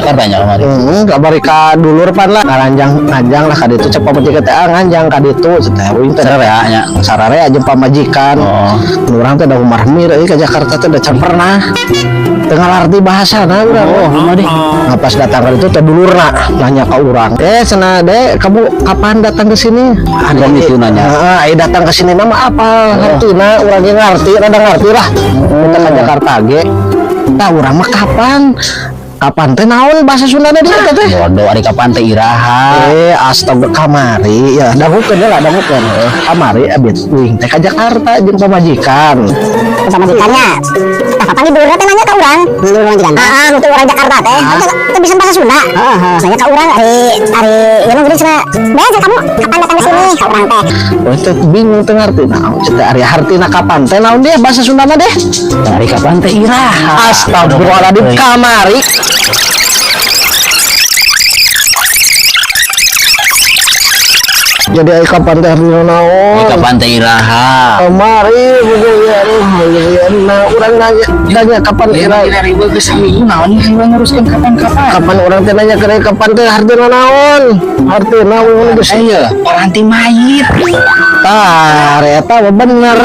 Jakarta nya kamari. Kamari ka dulur pan lah ngaranjang nganjang lah ka ditu cek pamajikan teh ah nganjang ka ditu teh uing teh Sararea nya. Sararea jeung pamajikan. Oh. Nu urang teh da humar-humir euy ka Jakarta teh da can pernah. Teu ngalarti bahasana urang. Oh, kumaha deh? Nah, pas datang ke itu teh dulurna nanya ke urang. Eh, cenah dek, kamu kapan datang ke sini? Ada itu nanya. Heeh, ai datang ke sini mah apa? Hartina urang ge ngarti, rada ngarti lah. Kita ke Jakarta ge. Tah urang mah kapan? Kapan teh naon bahasa Sundana dia teh? Bodoh ari kapan teh iraha. Eh, astaga kamari ya, dangukeun lah, dangukeun. Kamari abis uing teh ka Jakarta jeung pamajikan. Pamajikannya. Tah kapan dulurna teh nanya ka urang. Dulur pamajikan. Heeh, nu urang Jakarta teh. Teu bisa bahasa Sunda. Heeh. Nanya ka urang ari ari ieu mah geuning cenah. Beja kamu kapan datang ke sini ka urang teh. Oh, teh bingung teh ngarti naon teh ari hartina kapan teh naon dia bahasa Sundana deh. Ari kapan teh iraha. Astagfirullahaladzim kamari. Jadi ai kapan teh artina naon? Ari kapan teh iraha. Kamari buku ya aduh ya nah urang nanya nanya kapan ira riweuh geus saminggu naon ieu nguruskeun kapan-kapan. Kapan urang teh nanya ke kapan teh hartina naon? Hartina urang geus Ayo, paranti mayit. Tah, eta mah bener.